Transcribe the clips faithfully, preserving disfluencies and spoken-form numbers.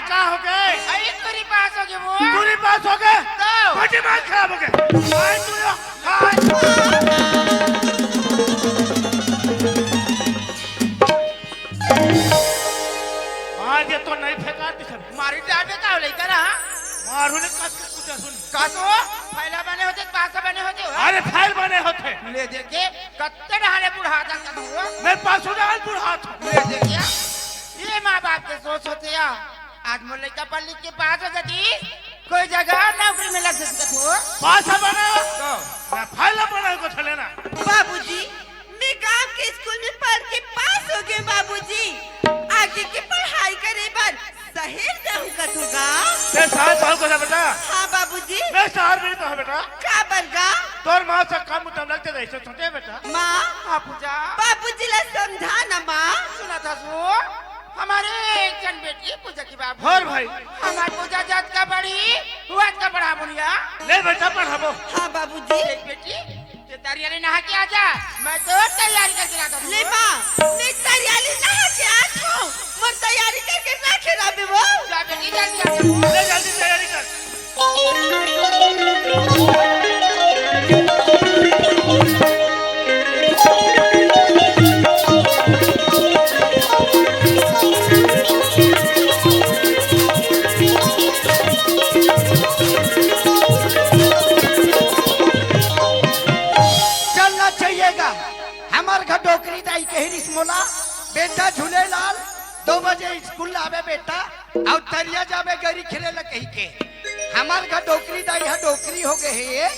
का हो गे? अरे, टूरी पास हो गे वो। टूरी पास हो गे? तो। बड़ी दिमाग खराब हो गे। हाय, टूरी, हाय। मार दे तो नहीं फेंका दे सब। मारी डाल दे का हो लइका ना? मारू ने कस के कुछ सुन। कस हो? फाइला बने होते, पासा बने होते हो? अरे, फाइल बने होते। ले देखे, कत्ते डहारे बुढ़ा था तब हो? मैं पासो डहार बुढ़ा था। ले देखे, ये माँ बाप के सोच होते या। आज मोर लइका पढ़ लिख के पास हो जाती, कोई जगह नौकरी में लग सकत हो। पासा बना। तो? मैं फाइल बना को चले ना। बाबूजी, मैं गांव के स्कूल में पढ़ के पास हो गए बाबूजी। आगे के पढ़ाई करे बर शहर जाऊं कथू गा। ते शहर जाऊं कथू बेटा? हाँ बाबूजी। मैं शहर में तो है बेटा। का बर गा? तोर माँ से काम उतम लगते रहे से सोचे बेटा। माँ। हाँ पूजा। बाबूजी ला समझा ना माँ। सुना था सो, हमारे एक जन बेटी पूजा की बाबू। और भाई। हमार पूजा जात का बड़ी, हुआ का बड़ा बुढ़िया। ले बेटा पढ़ाबो। हाँ बाबूजी। देख बेटी, ते तरिया ले नहा के आ जा, मैं तो तैयारी करके रखा हूँ। ले माँ, मैं तरिया ले नहा के आत हूँ, मोर तैयारी करके रखे रहबे वो। जा बेटी, जल्दी आ जा। ले जल्दी तैयारी कर। चलना चाहिएगा। हमर घर डोकरी दाई कही रिस मोला, "बेटा झूलेलाल, दो बजे स्कूल आवे बेटा, अउ तरिया जावे गरी खेले ला," कही के। हमर घर डोकरी दाई ह डोकरी हो गए हे,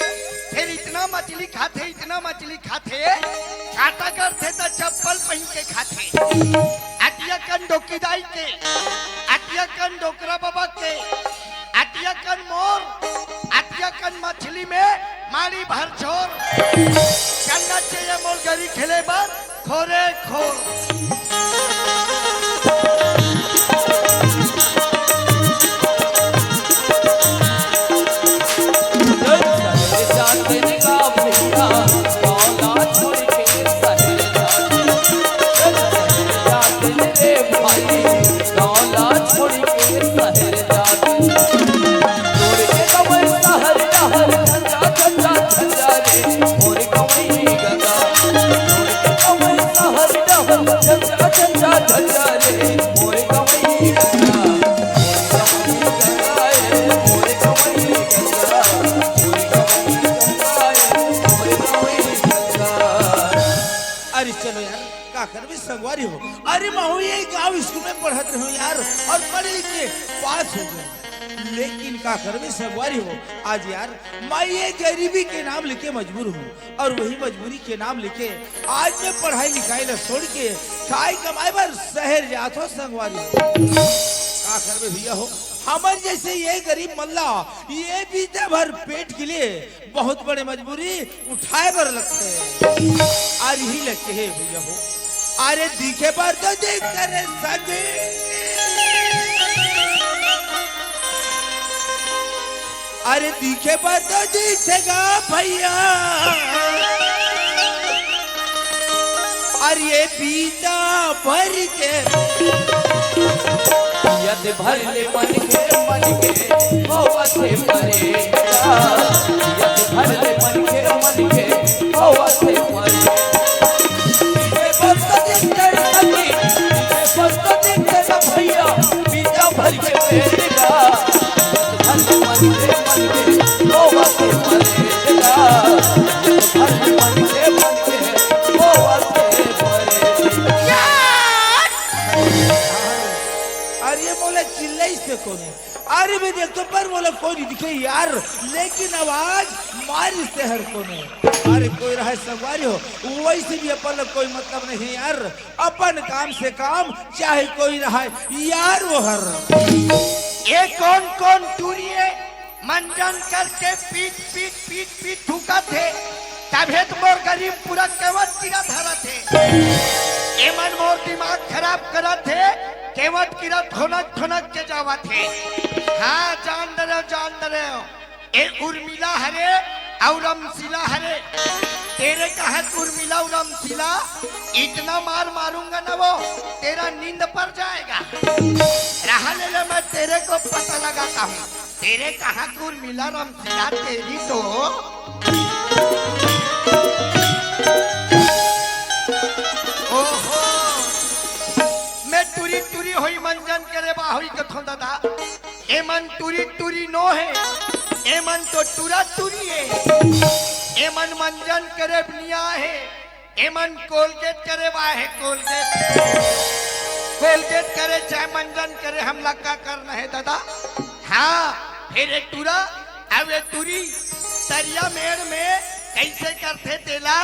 फिर इतना मछली खाथे, इतना मछली खाथे, छाता करथे त चप्पल पहिन के खाथे। अतिया कन डोकरी दाई के, अतिया कन डोकरा बाबा के, अतिया कन मोर, अतिया कन मछली में माड़ी भर छोर। चलना चाहिए मोर गरी खेले बर खोरे खोर। अरे चलो यार, का करबे संगवारी हो। अरे महू ये गांव स्कूल में पढ़त रहे यार, और पढ़ लिख के पास हो गए। लेकिन का करबे संगवारी हो, आज यार मैं ये गरीबी के नाम लेके मजबूर हूँ, और वही मजबूरी के नाम लेके आज मैं पढ़ाई लिखाई ला छोड़ के खाई कमाई बर शहर जात हो संगवारी हो। का करबे भैया हो, हमर जैसे ये गरीब मल्ला ये बीता भर पेट के लिए बहुत बड़े मजबूरी उठाए बर लगथे। अरे ही लगथे हे भैया हो। अरे दिखे बर तो दिखथे रे सगी। अरे दिखे बर तो दिखथे गा भैया। अरे ये बीता भर के। यद भर ले मन के, मन के होवत हे परेशान। यद भर ले मन के, मन के होवत हे परेशान। ये बस दिन कर सकी, ये बस दिन कर भैया, बीता भर के पेट का। अरे मोला चिल्लाइस ते कोने? अरे मैं देखतो पर मोला कोई नहीं दिखे यार, लेकिन आवाज मारिस ते हर कोने। अरे कोई रहे संगवारी हो, वैसे भी अपन ला कोई मतलब नहीं यार, अपन काम से काम चाहे कोई रहे यार वो हर। ये कौन कौन टूरी हे? मंजन करके पीट पीट पीट पीट थूकत हे, तभे तो मोर गरीब पूरा केवट कीरा धरत हे। एमन मोर दिमाग खराब करत हे, केवट कीरा ठोनक ठोनक के जावत हे। हाँ जान डरेव, जान डरेव, ए उर्मिला हरे, अउ रमशीला हरे, तेरे कहाँ उर्मिला अउ रमशीला, इतना मार मारूंगा ना वो, तेरा नींद पर जाएगा। रहा ले ले, मैं तेरे को पता लगाता हूँ। तेरे कहाँ उर्मिला रमशीला, तेरी तो। ओहो, मैं टुरी टुरी होई मंजन करे बा होई कथों दादा। एमन टुरी टुरी नो हे, एमन तो टुरा टुरी हे। एमन मंजन करे बनिया हे, एमन कोलगेट करे बा हे, कोलगेट। कोलगेट करे चाहे मंजन करे, हमला का करना हे दादा? हाँ, फेर ए टुरा अउ ए टुरी तरिया मेड़ में कइसे करथे तेला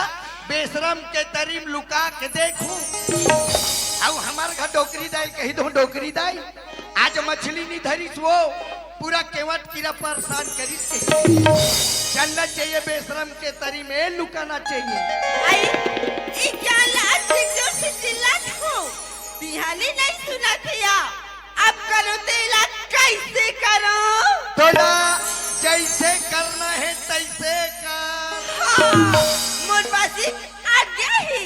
बेसरम के तरी म लुका के देखूं। अउ हमर घर डोकरी दाई कही दो, डोकरी दाई आज मछली नी धरिस वो, पूरा केवट कीरा परेशान करिस के। चलना चाहिए बेसरम के तरी में लुकाना चाहिए। आई, ई क्या लाज से जोर से चिल्लात हो? बिहाली नहीं सुना थे या? अब करो तेला कैसे करो? तोला जैसे करना है तैसे कर। हाँ, मोर बाजी आज्ञा ही।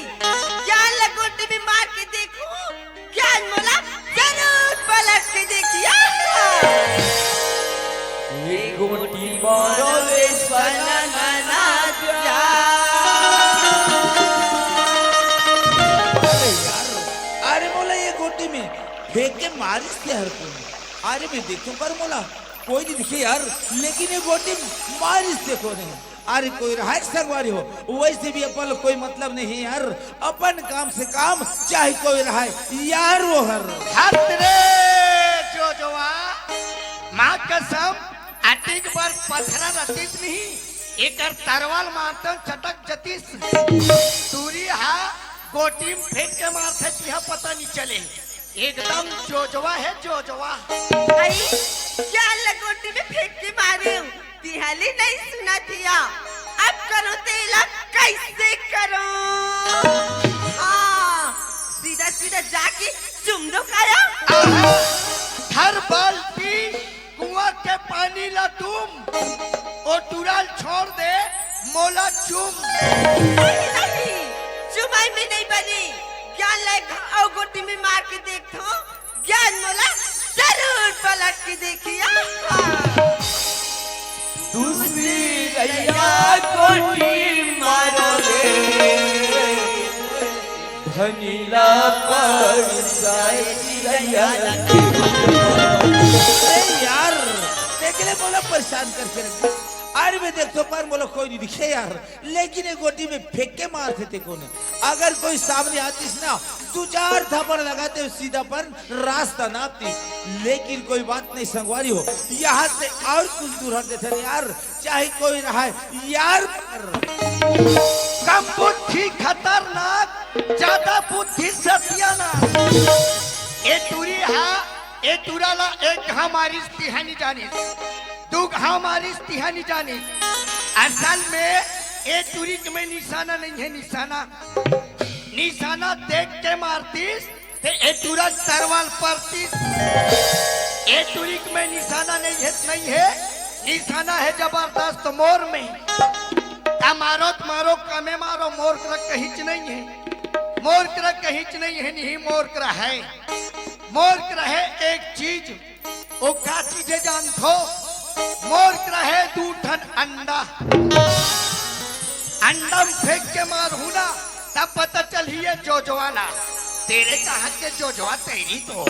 ज्ञान ल गोटी में मार के देखो, ज्ञान मोला जरूर पलट के देखिया। ये गोटी मारो रे सननना जा। अरे यार, अरे मोला ये गोटी में फेंक के मारिस ते हर कोई। अरे मैं देखूं पर मोला कोई नहीं दिखे यार, लेकिन ये गोटी मारिस ते कोने। अरे कोई रहाय संगवारी हो, वैसे भी अपन ला कोई मतलब नहीं है यार, अपन काम से काम, चाहे कोई रहाय यार वो हर। हत रे जोजवा, माँ कसम, अतिक बर पथरा रतिस नहीं, एकर तरवाल मारतन चटक जतिस। टूरी हा गोटी म फेंक के मारथे, तिहा पता नहीं चले। एकदम जोजवा हे, जोजवा। आई, क्या लंगोटी में फेंक के मारे हूँ, तिहाली नहीं सुना थिया। अब करो तेला कैसे करो? हाँ, सीधा सीधा जाके चुम दो काया। आहा, हर बाल्टी कुआं के पानी ला तुम, ओ टुरा ल छोड़ दे, मोला चुम। नहीं, नहीं, चुमाई में नहीं बनी। ज्ञान लायक अउ गोटी में मार के देखथो, ज्ञान मोला जरूर पलट के देखिया। दूसरी रैया गोटी मारो रे, धनीला पड़ जाए चिरैया। अरे यार, देखले मोला परेशान करके रख दिस। अरे मैं देखथो पर मोला कोई नहीं दिखे यार, लेकिन ये गोटी में फेंक के मारथे ते कोने। अगर कोई सामने आतिस ना, दू चार थप्पड़ लगाते हुए सीधा पर रास्ता नापतिस। लेकिन कोई बात नहीं संगवारी हो, यहाँ से और कुछ दूर हट देथे ना यार, चाहे कोई रहाय यार। कम बुद्धि खतरनाक, ज्यादा बुद्धि सत्यानाश। ए टूरी हा, ए टूरा ला एक घाव मारिस तिहा नी जानिस, दू घाव मारिस तिहा नी जानिस। असल में ए टूरी के में निशाना नहीं है, निशाना, निशाना देख के मारतिस। ते ए टूरा तरवाल परतिस। ए टूरी के में निशाना नहीं है, नहीं है, निशाना है जबरदस्त मोर में। का मारो त मारो, कमे मारो, मोर करा कहींच नहीं है, मोर करा कहींच नहीं है, नहीं मोर करा है, मोर करा है एक चीज। ओ का चीज हे जानथो? मोर करा हे दू ठन अंडा। अंडा म फेंक के मारहूं ना, तब पता चलही ये जोजवा ला। तेरे कहाँ के जोजवा तेरी तो।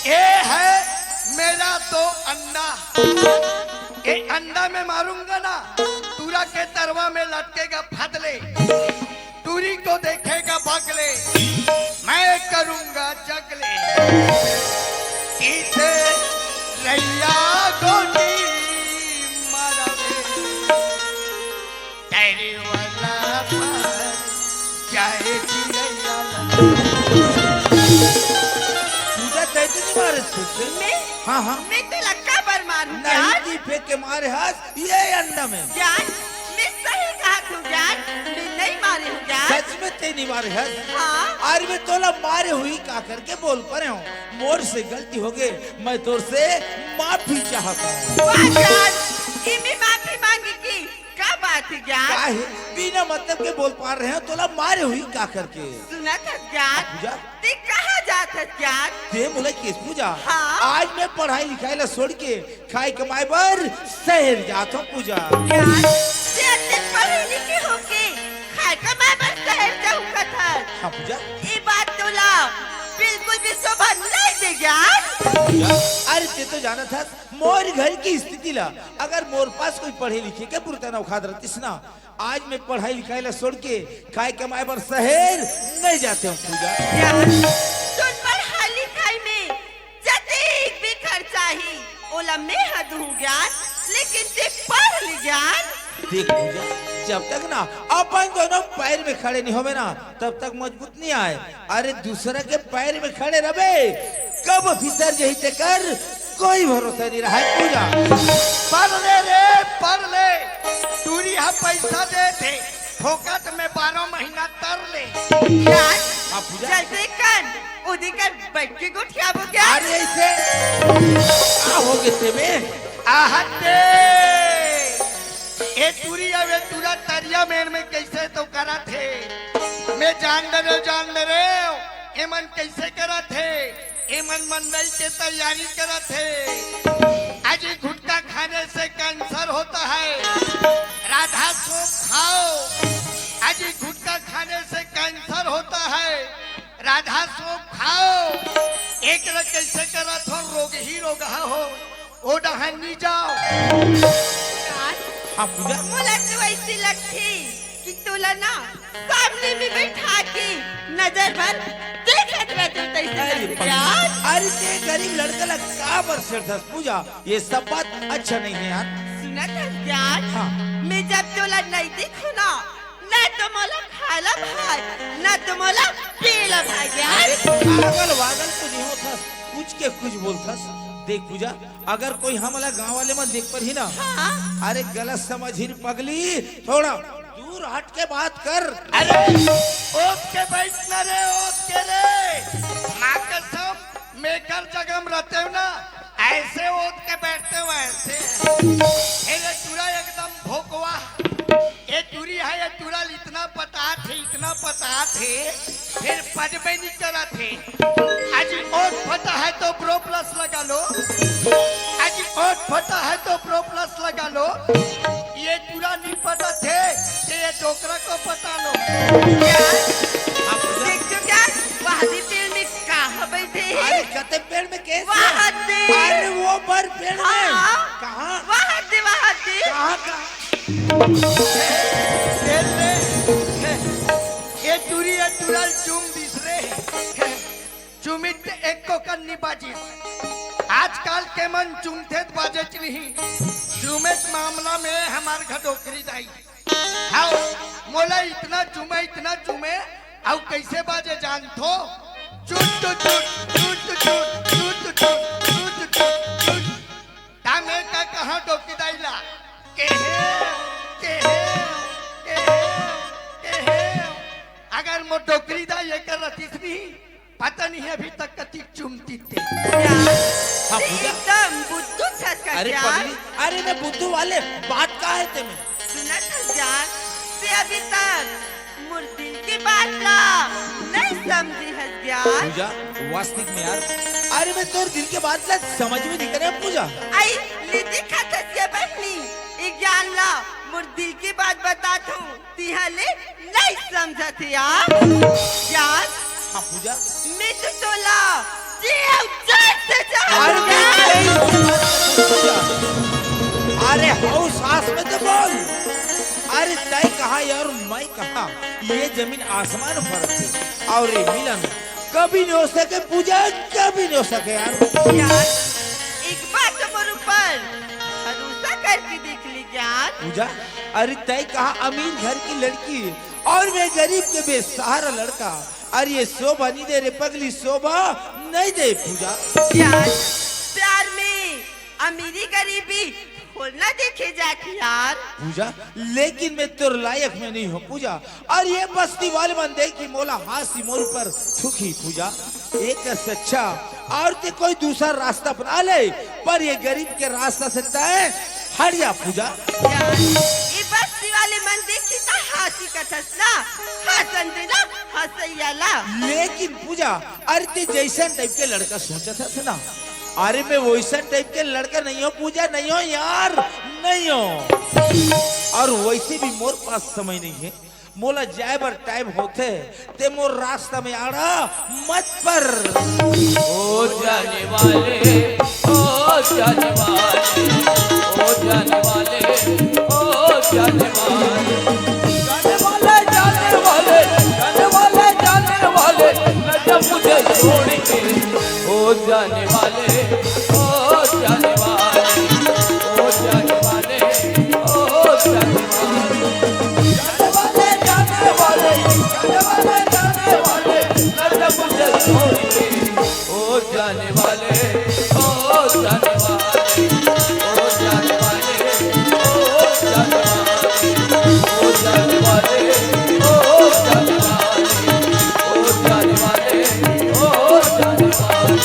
ये है मेरा दो अंडा। ये अंडा मैं मारूंगा ना, टूरा के तरवा में लटकेगा फदले, टूरी को देखेगा बगले, मैं करूंगा जगले। इसे रैया गोटी मारवे। तैरे वाला पर चाहे चिड़ैया लगे। पूजा तै तो नहीं मारे थे? मैं? हाँ, हाँ। मैं तो लक्का पर मारूं नहीं, यार। जी फेंक के मारे हाथ, ये अंडा में। यार, मैं सही कहा तू यार। ते नहीं मारे हस। हाँ। अरे मैं तोला मारे हुई का करके बोल परे हूँ। मोर से गलती हो गई, मैं तोर से माफी चाहता हूँ। वाह जान, इमे माफी मांगे की का बात है ज्ञान? काहे बिना मतलब के बोल पा रहे हो, तोला मारे हुई का करके? सुनत हस ज्ञान? पूजा? ते कहाँ जात हस ज्ञान? ते मोला केस पूजा? हाँ। आज मैं पढ़ाई लिखाई ला छोड़ के खाए कमाए बर शहर जात हूँ पूजा। ज्ञान, ते अतेक पढ़े लिखे होके खाए कमाए बर शहर जाहूँ कथस? हाँ पूजा। ये बात तोला बिल्कुल भी शोभा नहीं दे ज्ञान। पूजा, अरे ते तो जानत हस मोर घर की स्थिति ला, अगर मोर पास कोई पढ़े लिखे के पुरतन औकात रहतिस ना, आज मैं पढ़ाई लिखाई ला छोड़ के खाए कमाए बर शहर नहीं जाते हूँ पूजा। ज्ञान, तोर पढ़ाई लिखाई में जतेक भी खर्चा ही, ओला मैं ह दूँ ज्ञान, लेकिन ते पढ़ ले ज्ञान। देख पूजा, जब तक ना अपन दोनों पैर में खड़े नहीं होवे ना, तब तक मजबूत नहीं आए। अरे दूसरा के पैर में खड़े रहे, कब फिसर जही तेकर कोई भरोसा नहीं रहा है पूजा। पढ़ ले रे, पढ़ ले, टूरी हा पैसा दे थे, फोकट में बारह महीना तर ले। ज्ञान, हाँ पूजा। जल्दी कर, उदी कर बैठ के गोठियाबो ज्ञान। अरे ऐसे का हो गए ते में? आहते, ए टूरी अउ ए टूरा तरिया मेड़ में कैसे तो करत हे। मैं जान डरे, जान डरे, एमन कैसे करत हे? एमन मंडई के तैयारी करत हे। आज ये गुटखा खाने से कैंसर होता है, राधा सौंफ खाओ। आज ये गुटखा खाने से कैंसर होता है, राधा सौंफ खाओ। एक ल कैसे करत हो, रोग ही रोग हो, ओ डहन नी जाओ। हाँ पूजा। मोला तो ऐसी लगती कि तोला ना सामने में बैठा के नजर भर देखत रहते तैसे अरे लगते पगली, यार। अरे ते गरीब लड़का ला का बर छेड़थस पूजा? ये सब बात अच्छा नहीं है यार। सुनत हस ज्ञान? हाँ। मैं जब तोला नहीं देखूँ ना, ना तो मोला खाला भाई, ना तो मोला पीला भाई ज्ञान। अरे पागल वागल तो नहीं होथस, कुछ के कुछ बोलथस। देख पूजा, अगर कोई हमला गांव वाले मन देख परही ना, हाँ। अरे गलत समझही पगली, थोड़ा दूर हट के बात कर। अरे ओत के बैठ ना रे, ओत के रे। माँ कसम, मेकर जगह में रहते हो ना, ऐसे ओत के बैठते हो ऐसे। अरे टूरा एकदम भोकवा। ये टूरी है, ये टूरा इतना पता थे, इतना पता थे, फिर पजबे नहीं करा थे। आज ओत फटा है तो प्रो प्लस लगा लो, आज ओत फटा है तो प्रो प्लस लगा लो। ये टूरा नहीं पता थे, तो ये डोकरा को पता लो। क्या? हाँ, पूजा। देख तो क्या, वहाँ भी पेड़ में कहाँ बैठे हैं? अरे, कते पेड़ में कैसे? वहाँ दे। अरे, वो बर पेड़ में। हाँ। कहाँ? वहाँ दे, वहाँ दे। कहाँ, कहाँ? ए, ए, ए, ए, ए, टूरी, ए, टूरा चूम दिस रे। चुमित एको कन नि बाजिस। आजकल के मन चुमथे त बाजेच नहीं। चुमे के मामला में हमार घर डोकरी दाई। हाव, मोला इतना चुमे, इतना चुमे, अउ कैसे बाजे जानथो? चुट, चुट, चुट, चुट, चुट, चुट, चुट, चुट, चुट। ता मैं का कहाँ डोकरी दाई ला? केहे, केहे, केहे, केहे। अगर मोर डोकरी दाई एकर रतिस नहीं, पता नहीं अभी तक कतिक चुमती ते। यार, हाँ, ते पूजा। एकदम बुद्धू छस का अरे यार। पगली, अरे मैं बुद्धू वाले, बात का है ते में? सुनत हस यार, ते अभी तक मोर दिल के बात ला नहीं समझे हस यार। पूजा, वास्तविक में यार, अरे मैं तोर दिल के बात ला समझ में नहीं करे पूजा। आई, ले देखत हस ये बहिनी, ए ज्ञान ला, मोर दिल के बात बतात हूँ। तिहा ले नहीं समझत हे यार। यार, हाँ, पूजा। मैं तो तोला जी अउ जान से चाहत अरे, हूँ मैं यार। नहीं समझत हूँ, पूजा। अरे, हऊ सास में तो बोल। अरे, तय कहा यार, मैं कहा, ये जमीन आसमान फर्क है। और ये मिलन कभी नहीं हो सके पूजा, कभी नहीं हो सके यार। यार, एक बार तो मोर ऊपर भरोसा करके देख ले ज्ञान। पूजा, अरे तय कहा अमीर घर की लड़की और मैं गरीब के बेसहारा लड़का। अरे ये शोभा नहीं दे रे पगली, शोभा नहीं दे पूजा। प्यार, प्यार में अमीरी गरीबी बोलना देखे जाके यार। पूजा, लेकिन मैं तोर लायक में नहीं हूँ पूजा। अउ ये बस्ती वाले मन देखही मोला, हाँसही मोर ऊपर थूकही पूजा। एकर से अच्छा अउ ते कोई दूसरा रास्ता अपना ले, पर ये गरीब के रास्ता से तैं हट जा पूजा। यार, ये बस्ती वाले मन देखही त हाँसही कथस ना, हाँसन दे ना, हाँसइया ला। लेकिन पूजा, अरे ते जइसन type के लड़का सोचत हस ना, अरे मैं वइसन type के लड़का नहीं हूँ पूजा, नहीं हूँ यार, नहीं हूँ। अउ वइसे भी मोर पास समय नहीं हे, मोला जाए बर time होथे, ते मोर रास्ता में आड़ा मत पर। ओ जाने वाले, ओ जाने वाले, ओ जाने वाले, ओ जाने वाले, जाने वाले, जाने वाले, जाने वाले, जाने वाले, न जा मुझे छोड़ के। ओ जाने वाले, ओ जाने वाले, ओ जाने वाले, ओ जाने वाले, जाने वाले, जाने वाले, जाने वाले, जाने वाले, न जा मुझे छोड़ के। ओ जाने वाले, ओ जाने वाले, ओ जाने वाले, ओ जाने वाले, ओ जाने वाले, ओ जाने वाले, ओ जाने वाले, ओ जाने वाले।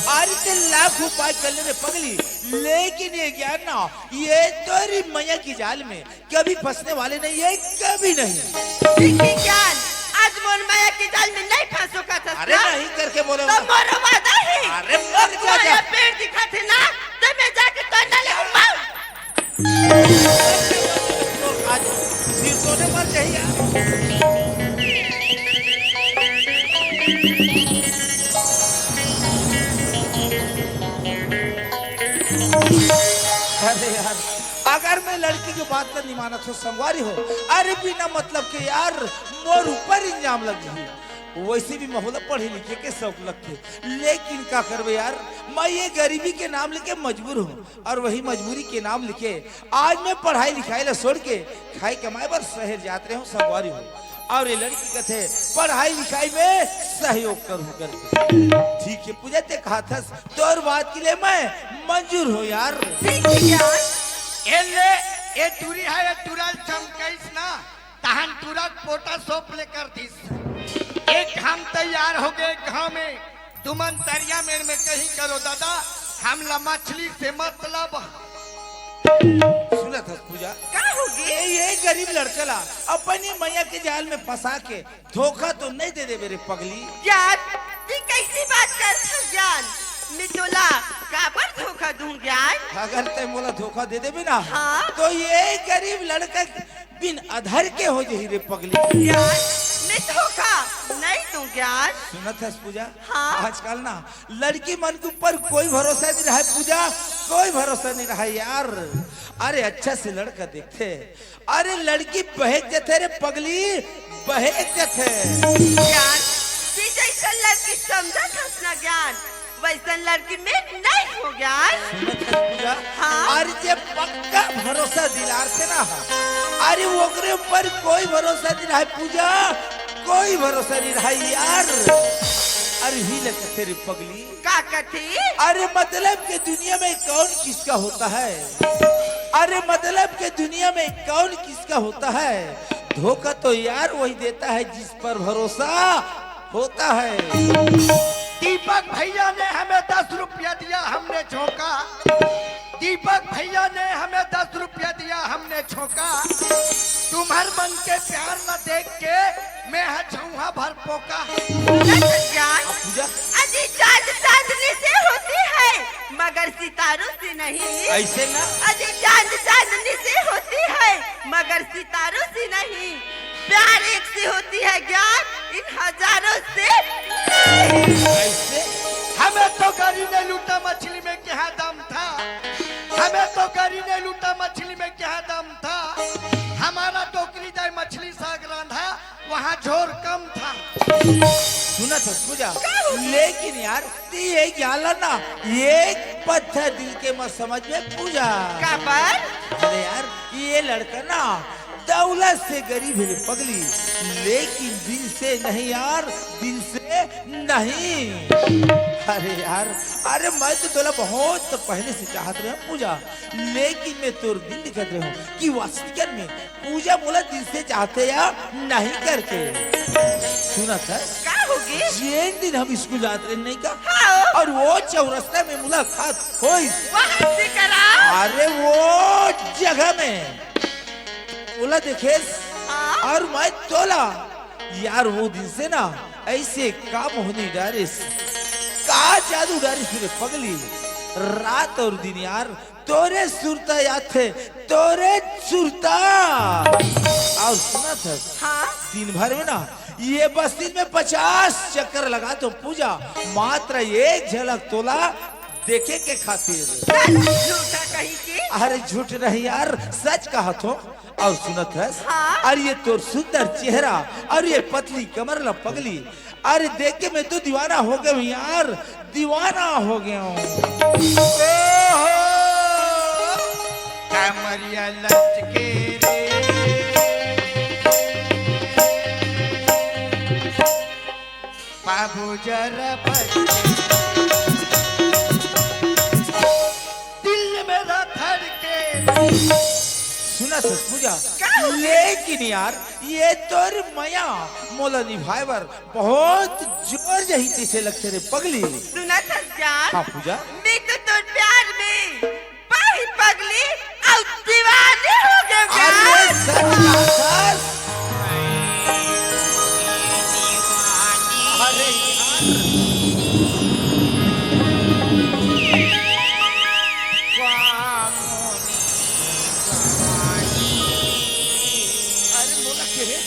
अरे ते लाख उपाय कर ले रे पगली, लेकिन ये ज्ञान ना, ये तोरी मया के जाल में कभी फंसने वाले नहीं है, कभी नहीं। देखी ज्ञान, आज मोर मया के जाल में नहीं फंस सकत हस अरे ना? नहीं करके बोले तो ना। मोर वादा है। अरे मर जा, जा। ये पेड़ दिखाथे ना, तो मैं जाके तो ना ले आज सिर सोने मर जाइए। अरे यार, अगर मैं लड़की के बात ला नहीं मानत हो संगवारी हो, अरे बिना मतलब के यार मोर ऊपर इल्जाम लग जाही। वइसे भी मोला पढ़े लिखे के शौक लगथे, लेकिन का करबे यार, मैं ये गरीबी के नाम लेके मजबूर हूँ अउ वही मजबूरी के नाम लेके आज मैं पढ़ाई लिखाई ला छोड़ के खाए कमाए बर शहर जात रहे हूँ संगवारी हो। अउ ये लड़की कथे पढ़ाई लिखाई में सहयोग करहूँ करके। ठीक है पूजा, ते कहत हस तोर बात के लिए मैं मंजूर हूँ यार। ठीक है यार। ए ले, ए टूरी हे, ए टूरा ल चमकाइस ना, तहन टूरा के पोटा सौंप ले कर दिस। एक हम तैयार हो गए गांव में, तुमन तरिया मेड़ में कहीं करो दादा, हमला मछली से मतलब। सुनत हस पूजा? का होगे? ये, ये गरीब लड़का ला अपन ये मया के जाल में फंसा के धोखा तो नहीं दे देबे रे पगली। ज्ञान, तैं कइसे बात करत हस ज्ञान? मैं तोला काबर धोखा दूं ज्ञान? अगर तैं मोला धोखा दे देबे ना, हाँ? तो ये गरीब लड़का बिन अधर के हो जही रे पगली। ज्ञान, मैं धोखा नहीं दूं ज्ञान। सुनत हस पूजा? हाँ। आजकल ना लड़की मन के ऊपर कोई भरोसा नहीं रहा है पूजा, कोई भरोसा नहीं रहा है यार। अरे अच्छा से लड़का देखथे, अरे लड़की बहेक जथे रे पगली, बहेक जथे। ज्ञान, तैं जइसन लड़की समझत हस ना ज्ञान, वइसन लड़की मैं नहीं हो ज्ञान। सुनत हस पूजा? हाँ। अरे जे पक्का भरोसा दिलाथे ना, अरे ओकरे ऊपर कोई भरोसा नहीं रहा है पूजा, कोई भरोसा नहीं रहा है यार। अरे ही लगथे रे पगली। का कथे? अरे मतलब के दुनिया में कौन किसका होता है? अरे मतलब के दुनिया में कौन किसका होता है? धोखा तो यार वही देता है जिस पर भरोसा होता है। दीपक भैया ने हमें दस रुपया दिया, हमने झोंका। दीपक भैया ने हमें दस रुपया दिया, हमने झोंका। तुम्हर मन के प्यार न देख के मैं ह झौहा भर पोका। सुनत हस ज्ञान? पूजा? अजी चांद चांदनी से होती है, मगर सितारों से नहीं। ऐसे ना? अजी चांद चांदनी से होती है, मगर सितारों से नहीं। प्यार एक से होती है ज्ञान, इन हजारों से नहीं। ऐसे? हमें तो गरी ने लूटा, मछली में क्या दम था? हमें तो गरी नहीं लूटा, मछली में क्या दम था। हमारा टोकरी जाए, मछली साग रांधा, वहाँ झोर कम था। सुनत हस पूजा, लेकिन यार, ते ये ज्ञान ला ना, एक पत्थर दिल के मत समझ में पूजा। काबर? अरे यार, ये लड़का ना दौलत से गरीब हे रे पगली, लेकिन दिल से नहीं यार, दिल से नहीं। अरे यार, अरे मैं तो तोला बहुत पहले से चाहत रहे हूँ पूजा, लेकिन मैं तोर दिल देखत रहे हूँ कि वास्तविकन में पूजा मोला दिल से चाहथे या नहीं करके। सुनत हस? का होगे? जेन दिन हम स्कूल जात रहे नहीं का? हाँ। और वो चौरस्ता में मुलाकात होइस। वहाँ से करा? अरे वो जगह में ओला देखेस हाँ। और मैं तोला। यार वो दिन से ना ऐसे का मोहनी डारिस, का जादू डारिस रे पगली। रात और दिन यार तोरे सुरता आथे, तोरे सुरता। और सुनत हस, हाँ? दिन भर में ना ये बस्ती में पचास चक्कर लगात हों पूजा, मात्र एक झलक तोला देखे के खातिर। झूठा कहीं के। अरे झूठ नहीं यार, सच कहत हों। और सुनत हस, हाँ? और ये तोर सुंदर चेहरा और ये पतली कमर ला पगली, अरे देख के मैं तो दीवाना हो गया हूँ यार, दीवाना हो गया हूँ। ओहो! कमरिया लचके रे, बाबू जरा बच के, दिल मेरा धड़के। सुनत हस पूजा, का हो गया? लेकिन यार, ये तोर मया मोला निभाए बर बहुत जोर जही तइसे लगथे रे पगली। सुनत हस जान? हाँ पूजा। मैं तो तोर प्यार में पाही पगली अउ दीवानी हो गए अरे जान। सच बात है। अरे यार। अरे बोला के रे।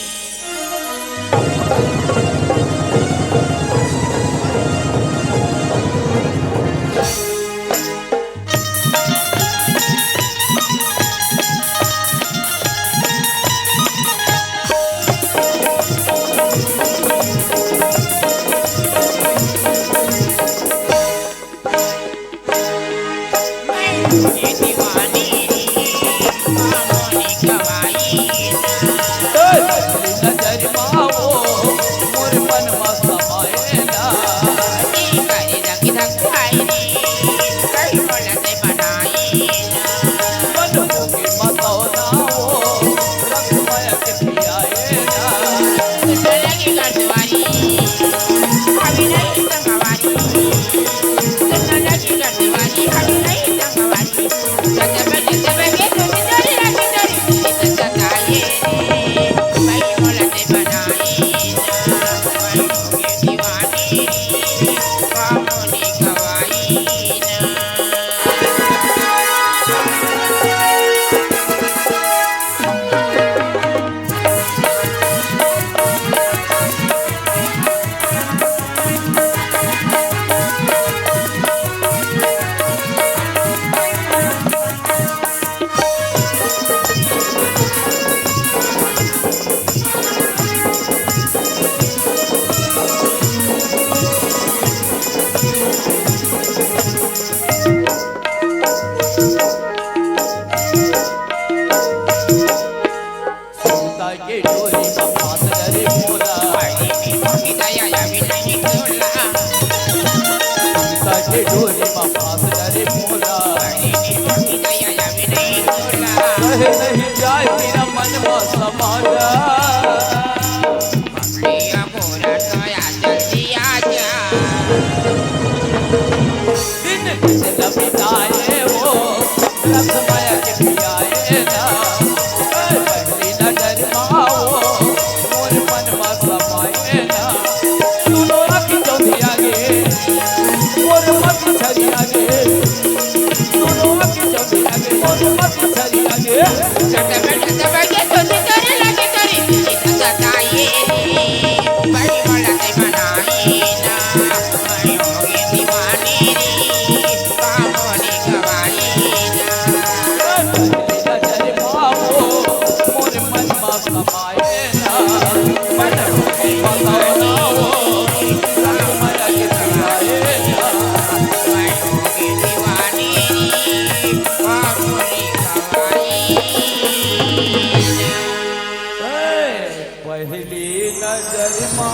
पहली नजर मा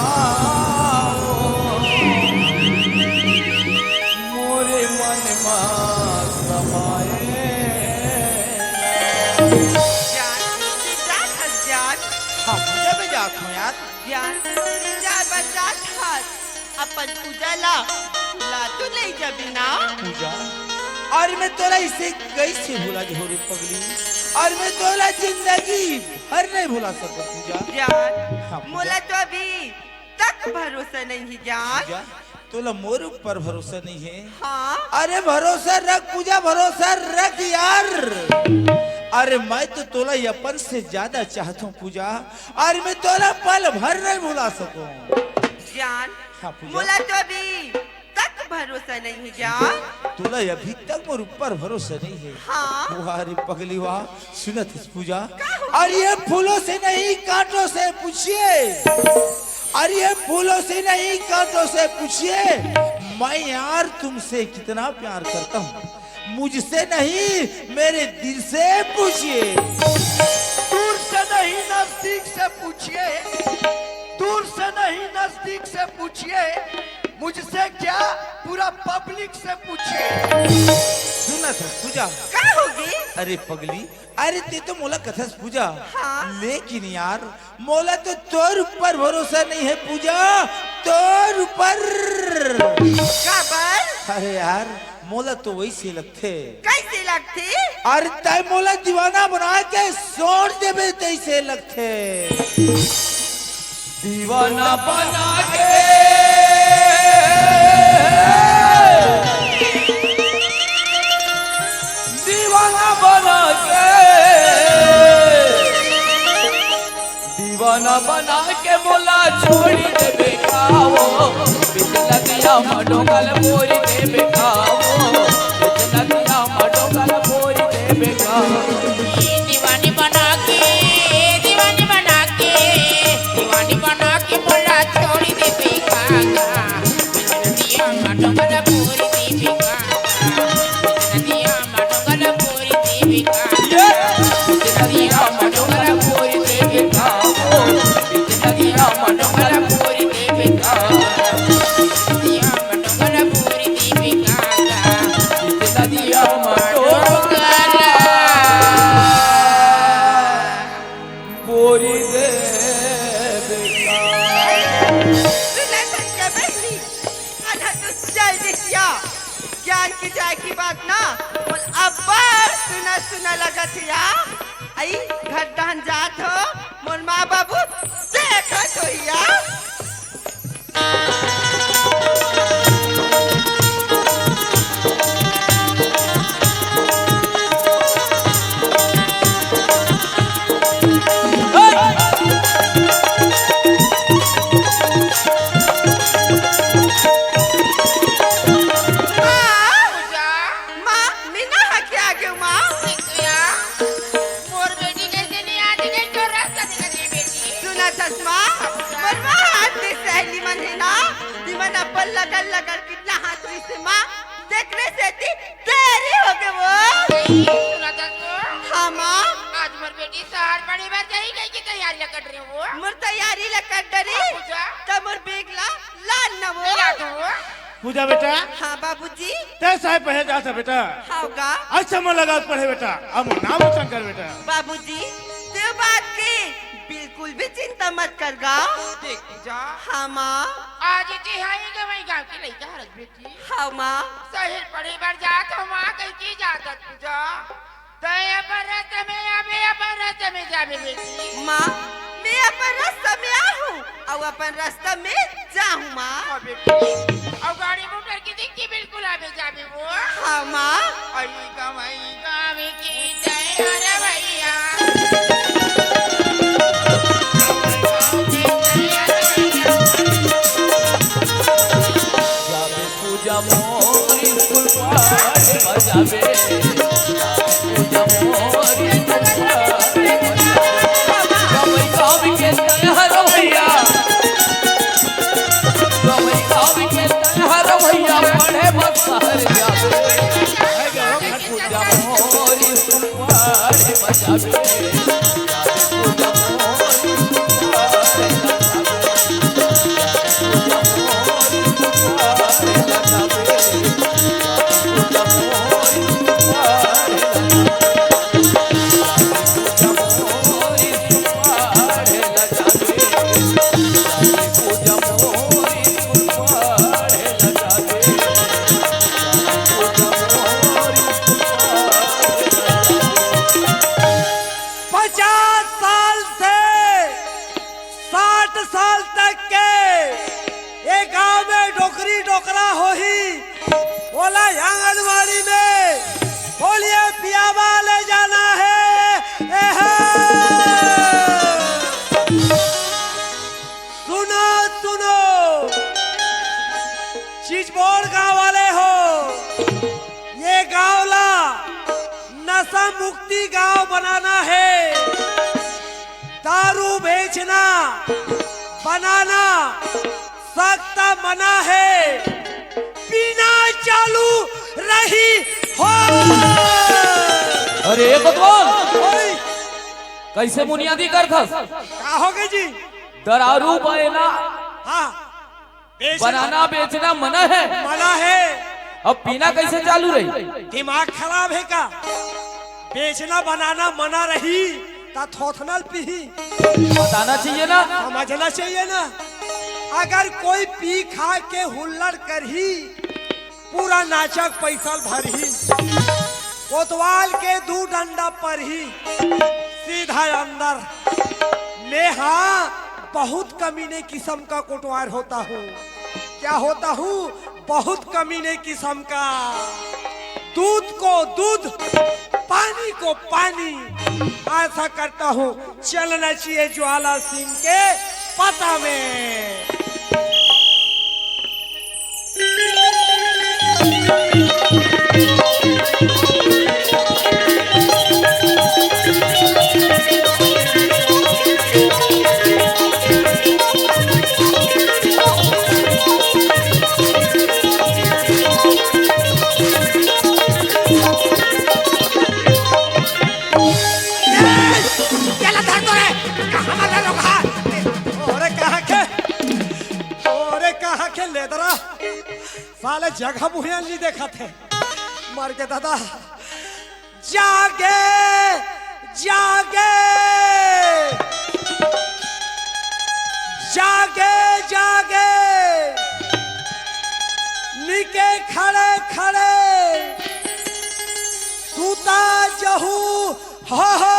मोरे मन मा समाए। जान, जात हस जान। हाँ, पूजा में जात हूँ यार। जान, जात बर जात हस। अपन पूजा ला, ला तो ले जाबे ना। पूजा? अरे मैं तोला इसे कैसे भुला जाहूँ रे पगली? अरे मैं तोला जिंदगी भर नहीं भुला सकूँ पूजा। जान, हाँ, पूजा। मोला तो अभी तक भरोसा नहीं है जान। पूजा, तोला मोर ऊपर भरोसा नहीं है? हाँ। अरे भरोसा रख पूजा, भरोसा रख यार। अरे मैं तो तोला अपन से ज्यादा चाहत हूँ पूजा। अरे मैं तोला पल भर नहीं भुला सकूँ। जान, हाँ, पूजा। मोला तो अभी तक भरोसा नहीं है जान। तोला अभी तक मोर ऊपर भरोसा नहीं है। हाँ। वाह रे पगली वाह, सुनत हस पूजा। का हो? और ये फूलों से नहीं कांटों से पूछिए, और ये फूलों से नहीं कांटों से पूछिए, मैं यार तुमसे कितना प्यार करता हूँ। मुझसे नहीं, मेरे दिल से पूछिए। दूर से नहीं, नजदीक से पूछिए। दूर से नहीं, नजदीक से पूछिए। मुझसे क्या, पूरा पब्लिक से पूछिए। सुनत हस पूजा। का होगे? अरे पगली, अरे ते तो मोला कथस पूजा। हाँ। लेकिन यार, मोला तो तोर ऊपर भरोसा नहीं है पूजा, तोर ऊपर। काबर? अरे यार, मोला तो वैसे लगथे। कैसे लगथे? अरे तैं मोला दीवाना बना के छोड़ देबे तैसे लगथे। दीवाना बना के, दीवाना बना के, दीवाना बना के मोला छोड़ी देबे का वो, बिच नदिया मा डोंगा ल बोरी देबे का वो, बिच नदिया मा डोंगा ल बोरी देबे का। दीवानी बना के, दीवानी बना के, दीवानी बना के मोला छोड़ी देबे का। बिच नदिया मा डोंगा ल बोरी देबे का। बिच नदिया मा डोंगा ल बोरी देबे का। बिच नदिया मा डोंगा ल बोरी देबे का। बिच नदिया मा डोंगा ल बोरी देबे का। बिच नदिया मा डोंगा ल बोरी देबे का। बिच नदिया मा डोंगा ल बोरी देबे का। सुना सच्चा बहिनी, आधा तो चल दिस या। ज्ञान के जाए के बाद ना, मोर अब्बड़ सुना सुना लगत हे या। आई घर डहन जात हो, मोर माँ बाबू देखत होही या। माँ, माँ, मीना ह के आगे माँ। मोर बेटी कइसे नहीं आती, नहीं तो रास्ता दिखा दे बेटी। सुना चश्मा, मोर बात दे सहेली मन हे ना, तिमन अपन लगल लगल कितना हाथ रहिसे माँ, देखने से ती देरी होगे वो। सुना चश्मा। हाँ माँ। आज मोर बेटी शहर पढ़े बर जाही कहिके तैयारी ला कर रहे हो। मोर तैयारी ला कर डरी। हाँ, पूजा। त मोर बेग ला लान न वो। नहीं लात हो। पूजा बेटा। हाँ बाबूजी। तैं साय पढ़े जात हे बेटा। हाँ गा। अच्छा मन लगा पढ़े बेटा। अब नाम रोशन कर बेटा। बाबूजी, तैं बात के बिल्कुल भी चिंता मत कर गा। देख पूजा। हाँ माँ। आज ते हाई गवाई गाँव के लइका हरस बेटी। हाँ माँ। शहर पढ़े बर जात हो माँ, कहिके जात हस पूजा। तैं अपन रस्ता में आबे, अपन रस्ता में जाबे बेटी। माँ, मैं अपन रस्ता में आहूँ, अउ अपन रस्ता में जाहूँ माँ। हाँ बेटी, अउ गाड़ी मोटर के दिक्की बिल्कुल आबे जाबे वो। हाँ माँ। आई गवाई गाँव की जय हर भैया। जाबे पूजा मोर स्कूल पढ़े बर जाबे। पूजा मोर स्कूल पढ़े बर जाबे। गवाई गाँव के जय हर भैया। पचास साल से साठ साल तक के ये गांव में डोकरी डोकरा होही, ओला आंगनबाड़ी में पोलियो पियावा ले जाना है। एहे! सुनो, सुनो, चिचबोड़ गांव वाले हो, ये गांव ला नशा मुक्ति गांव बनाना है। दारू बेचना, बनाना सख्त मना है। पीना चालू रही हो। अरे, ए कोतवाल, ओए। कइसे बुनियादी करथस? का हो गे जी? दरारू बायना। हाँ। बेचना बनाना, बेचना मना है। मना है। अब पीना कइसे चालू रही? दिमाग खराब है का? बेचना बनाना मना रही, त थोथनल पीही। बताना चाहिए ना। समझना चाहिए ना। अगर कोई पी खा के हुल्लड़ करही, पूरा नाचक पैसा ल भरही, कोतवाल के दू डंडा परही, सीधा अंदर। मैं हाँ बहुत कमीने किस्म का कोटवार होता हूँ। क्या होता हूँ? बहुत कमीने किस्म का। दूध को दूध, पानी को पानी, ऐसा करता हूँ। चलना चाहिए ज्वाला सिंह के पता में। चला धर तो रे, कहाँ मार रहा लोग? हाँ। ओरे कहाँ के, ओरे कहाँ के लेदरा, साले जगह बुहिया नहीं देखा थे, मर के दादा। जागे, जागे, जागे, जागे, निके खड़े खड़े, सूता जहू, हो हो।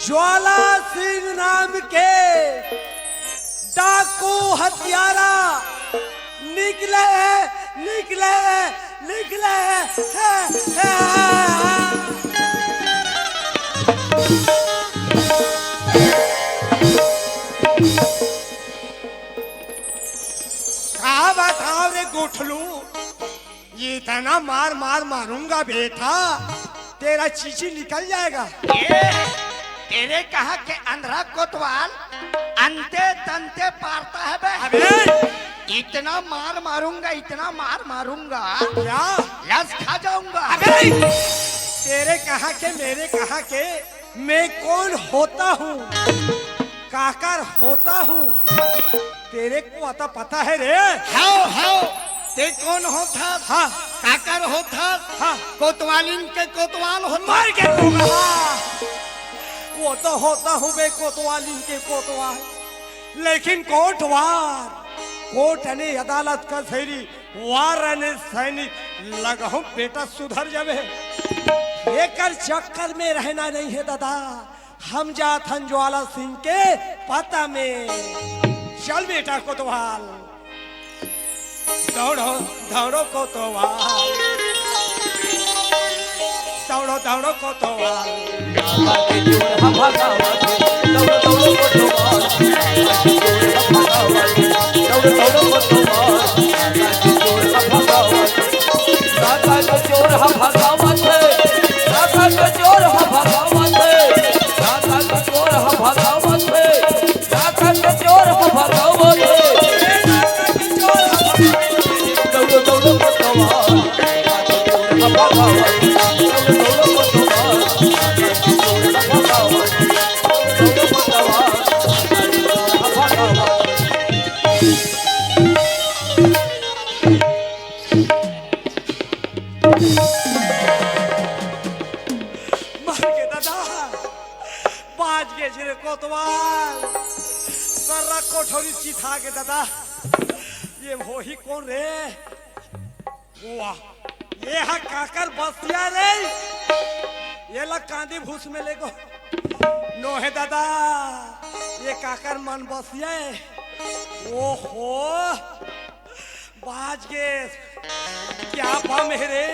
ज्वाला सिंह नाम के डाकू हत्यारा निकले हैं, निकले हैं, निकले हैं। हे, हे, हे, हे। का बताओ रे गोठलू, इतना मार मार मारूंगा बेटा, तेरा चीची निकल जाएगा। ए, तेरे कहाँ के अंधरा कोतवाल अंते तंते पारता है बे। अबे! इतना मार मारूंगा, इतना मार मारूंगा, क्या? लस खा जाऊंगा। अबे! तेरे कहाँ के, मेरे कहाँ के, मैं कौन होता हूँ, काकर होता हूँ, तेरे को आता पता है रे? हाव, हाव, ते कौन होथस? हाँ। काकर होथस? हाँ। कोतवालिन के कोतवाल होथस? मर के होगा। वो तो होता हूँ बे कोतवालिन के कोतवाल, लेकिन कोटवार, कोट ने अदालत कचहरी, वार ने सैनिक, लगहूँ बेटा सुधर जाबे। एकर चक्कर में रहना नहीं है दादा। हम जात हन ज्वाला सिंह के पता में। चल बेटा कोतवाल, दौड़ो, दौड़ो कोतवाल, दौड़ो, दौड़ो कोतवाल। कोतवाल, सर्रा कोठरी चिथागे दादा। ये होही कोन रे? वाह, ये हा काकर बसिया रे? ये ला कांदी भूस में लेगो। नोहे दादा, ये काकर मन बसिया हे। ओहो, बाज गे। क्या बम हे रे,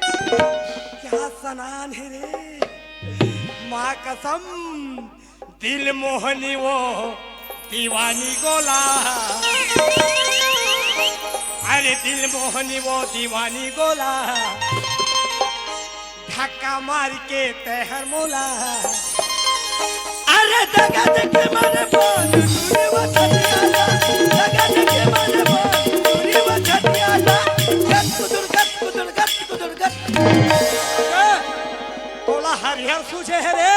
क्या सनान हे रे। माँ कसम, दिल मोहनी वो दीवानी गोला। अरे दिल मोहनी वो दीवानी गोला। धक्का मार के तैहर मोला। अरे दगा दे के मारे बोल, तूने वो छतियाला। दगा दे के मारे बोल, तूने वो छतियाला। गत कुदुर, गत कुदुर, गत कुदुर, गत। ए, तोला हरिहर सूझे हे रे।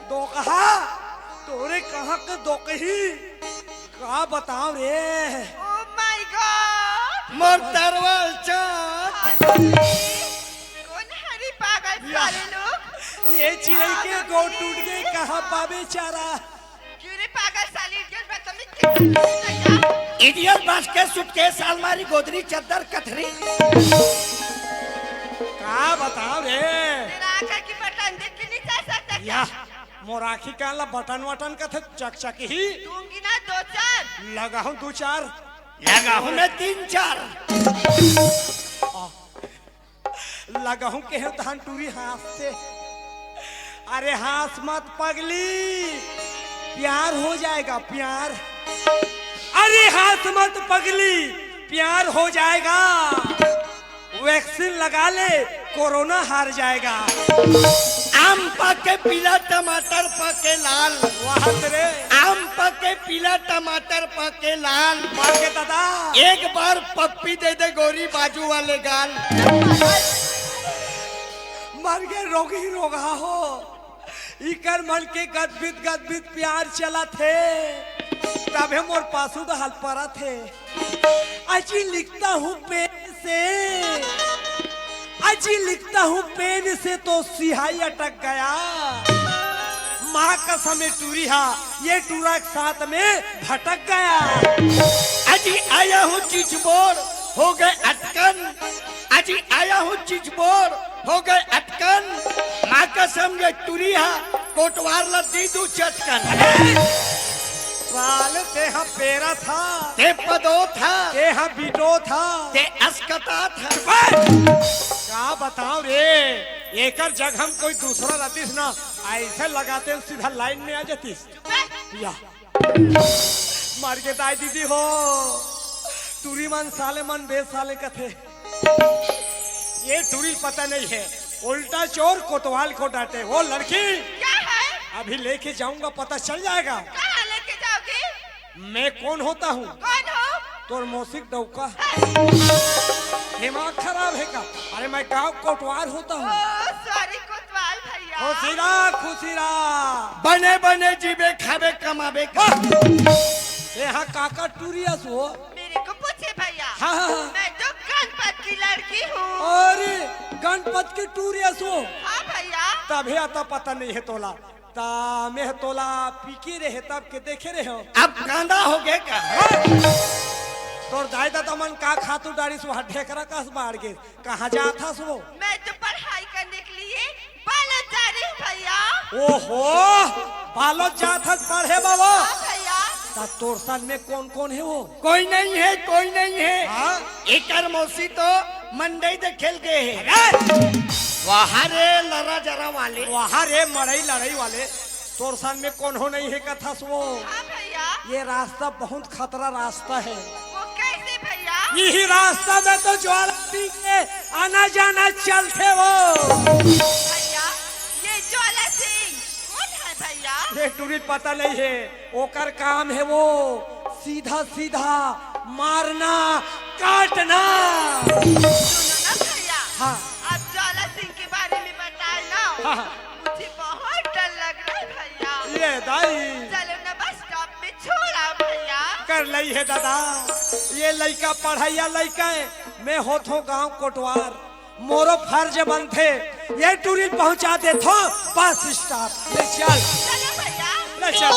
दोकहा, तोरे कहाँ के दोकही? का बताओ रे? Oh my God! मोर तरवाल चाँद। कोन हरी पागल या। साले लोग? ये चिड़ै के गोड़ टूट गे, कहाँ पाबे चारा? क्यों रे पागल साले, इडियट बदतमीज के साले लोग? इडियट बस के सूटकेस, अलमारी, गोदरी, चद्दर, कथरी। का बताओ रे? तेरा आँख की बटन देख के नहीं चल सकता क्या? या। मोर आँखी कान ला बटन वटन कथे चकचकही। दूंगी ना दो चार। लगाहूँ दू चार। लगाहूँ मैं तीन चार। आ, लगाहूँ केहेंव तहान टूरी हाँसथे। अरे हाँस मत पगली, प्यार हो जाएगा प्यार। अरे हाँस मत पगली, प्यार हो जाएगा। वैक्सीन लगा ले, कोरोना हार जाएगा। आम पाके पीला, टमाटर पाके लाल। वाह रे। आम पाके पीला, टमाटर पाके लाल। पाके दादा। एक बार पप्पी दे दे गोरी बाजू वाले गाल। मर गे रोगही रोगहा हो। इकर मन के गदबिद गदबिद प्यार चलत हे, तभे मोर पासू डहल परत हे। अजी लिखता हूँ पेन से, अजी लिखता हूँ पेन से तो सिहाई अटक गया। माँ कसम ये टूरी हा, ये टूरा के साथ में भटक गया। अजी आया हूँ चिचबोर, हो गए अटकन। अजी आया हूँ चिचबोर, हो गए अटकन। माँ कसम ये टूरी हा, कोटवार ला दी दू चटकन। साल तेहा पेरा था, ते पदो था, तेहा बिटो था, ते अस्कता था। का बताओ रे, एकर जगह हम कोई दूसरा रहतीस ना, ऐसे लगाते सीधा लाइन में आ जातीस। या। मर गे दाई दीदी हो, टूरी मन साले मन बेसाले कथे। ये टूरी पता नहीं है, उल्टा चोर कोतवाल को डांटे। वो लड़की क्या है? अभी लेके जाऊंगा, पता चल जाएगा। कहाँ लेके जाओगे? मैं कौन होता हूँ? कौन हो? तोर मौसिक डौका। दिमाग खराब है का? अरे मैं गांव कोटवार होता हूँ। ओ, सॉरी कोतवाल भैया। खुशी रहा, खुशी रहा। बने बने जीबे खाबे कमाबे का। वाह! ये हा काका टूरी अस हो। मेरे को पूछे भैया। हाँ, हाँ, हाँ। मैं तो गणपत की लड़की हूँ। अरे गणपत की टूरी अस हो। हाँ भैया। तभे अता पता नहीं है तोला। ता मैं तोला पीके रहे तब के देखे रहे हो। अब कांदा हो गए का? हाँ। तोर दाई ददा मन का खातू डारिस, वहाँ ढेकरा कस बाढ़ गे। कहाँ जात हस वो? मैं तो पढ़ाई करने के लिए बालोद जा रही हूँ भैया। ओहो, बालोद जात हस पढ़े बाबा। हाँ भैया। ता तोर संग में कौन कौन है वो? कोई नहीं है, कोई नहीं है। हाँ? एकर मौसी तो मंडई दे खेल गए है। अरे! वहाँ रे लड़ा जरा वाले। वहाँ रे मड़ई लड़ई वाले। तोर संग में कोनो नहीं है कथस वो। हाँ भैया। ये रास्ता बहुत खतरा रास्ता है। वो कैसे भैया? यही रास्ता में तो ज्वाला सिंह के आना जाना चलथे वो। भैया, ये ज्वाला सिंह कौन है भैया? ये टूरी पता नहीं है, ओकर काम है वो सीधा सीधा मारना, काटना। सुनो ना भैया, हाँ। आप ज्वाला सिंह के बारे में बताए ना, हाँ, हाँ। मुझे बहुत डर लग रहा है भैया। ये दाई। चलो ना बस स्टॉप में छोड़ आओ भैया। कर लई है दादा, ये लइका पढ़इया लइका है, मैं होथों गांव कोटवार, मोरो फर्ज बनथे ये टूरी ल पहुंचा देथों बस स्टॉप। ले चल। चलो भैया। चल।